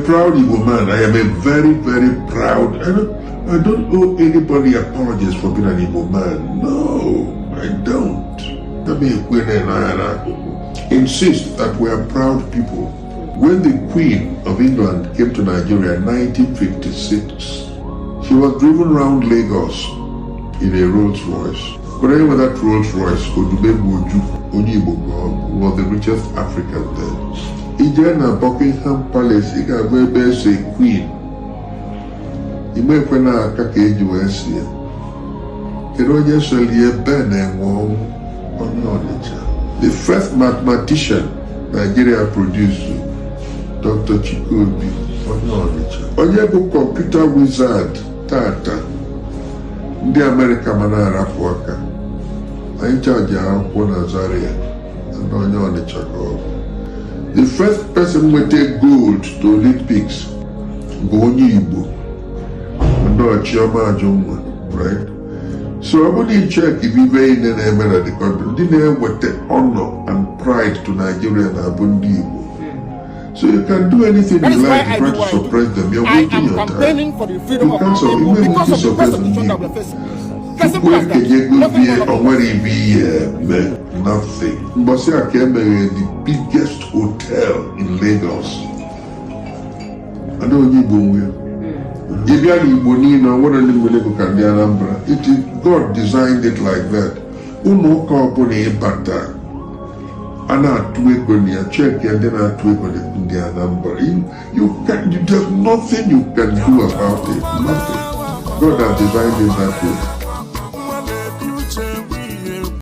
proud Igbo man. I am a very, very proud. I don't owe anybody apologies for being an Igbo man. No, I don't. Let me insist that we are proud people. When the Queen of England came to Nigeria in 1956, she was driven round Lagos in a Rolls Royce. But anyway, that Rolls Royce, Odumegwu Ojukwu, onye Igbo ka ọ bụ, was the richest African then. Ije na Buckingham Palace, ị ga-abụ ebe ese Queen. Ime ekwe na aka ka eji wee si ya. Kedu onye solie Ben Enwonwu, onye Ọnịcha? The first mathematician Nigeria produced, Dr. Chike Obi, onye Ọnịcha. Onye bụ computer wizard tata, ndị Amerịka ma na-arapụ aka. Anyị chaji akwụkwọ na Zaria, ndị onye Ọnịcha ka ọ bụ. The first person nweta gold to Olympics bụ onye Igbo, ndị Chioma Ajunwa, right? So ọ bụrụ na i check ibe niile na-eme na the country, ndị na-eweta honor and pride to Nigeria na-abụ ndị Igbo. So you can do anything That you is why like I to try do to what I do. suppress them. You're I wasting am your time. Campaigning for the freedom You of our can't people you may because want to of the suppress persecution that ndị we're Igbo. Facing. As Chukwu simple as that. ekenyego Nothing bie more, o nothing nwere less. Ibe ihe eme nothing. Mbọsị a ka emeghere the biggest hotel in Lagos. Ada onye Igbo nwe ya. Ị bịa n'Igbo niile, o nwere ndị nwere ego ka ndị Anambra. It is God designed it like that. Ụlọ ụka ọbụla ịbata a na-atụ ego na ya, check ya, ndị na-atụ ego na ndị Anambra. There's nothing you can do about it. Nothing. God has designed it that way.